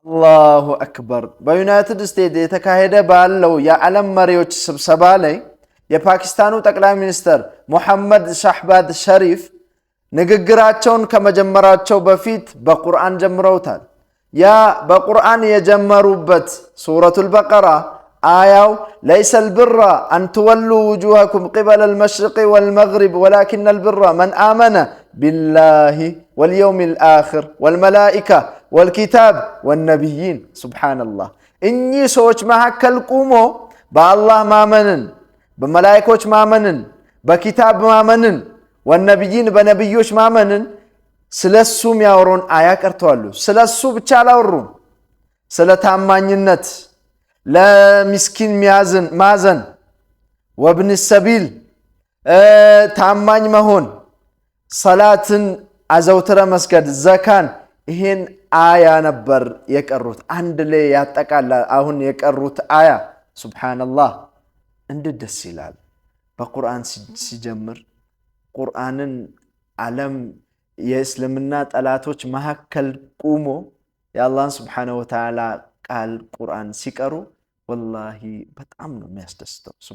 الله أكبر። በዩናይትድ ስቴትስ የተካሄደ ባለው የዓለም መሪዎች ስብሰባ ላይ የፓኪስታኑ ጠቅላይ ሚኒስትር ሙሐመድ ሻህባዝ ሸሪፍ ንግግራቸውን ከመጀመራቸው በፊት በቁርአን ጀምረውታል። ያ በቁርአን የጀመሩበት ሱረቱል በቀራ አያው ليس البر أن تولوا وجوهكم قبل المشرق والمغرب ولكن البر من آمن بالله واليوم الآخر والملائكة والكتاب والنبيين። سبحان الله። እኚህ ሰዎች መካከል ቁሞ በአላህ ማመንን፣ በመላኢኮች ማመንን፣ በኪታብ ማመንን፣ والنبيين በነቢዮች ማመንን ስለሱ የሚያወሩን አያ ቀርተዋሉ። ስለሱ ብቻ አላወሩም። ስለ ታማኝነት፣ ለሚስኪን ማዘን፣ وابن السبيل ታማኝ መሆን፣ ሰላትን አዘውትረ መስገድ፣ ዘካን፣ ይሄን አያ ነበር የቀሩት። አንድ ላይ ያጠቃላል። አሁን የቀሩት አያ سبحان الله እንዴት ደስ ይላል። በቁርአን ሲጀምር ቁርአንን ዓለም የእስልምና ጠላቶች መካከል ቁሞ የአላህን سبحانه وتعالى ቃል ቁርአን ሲቀሩ والله በጣም ነው የሚያስደስተው።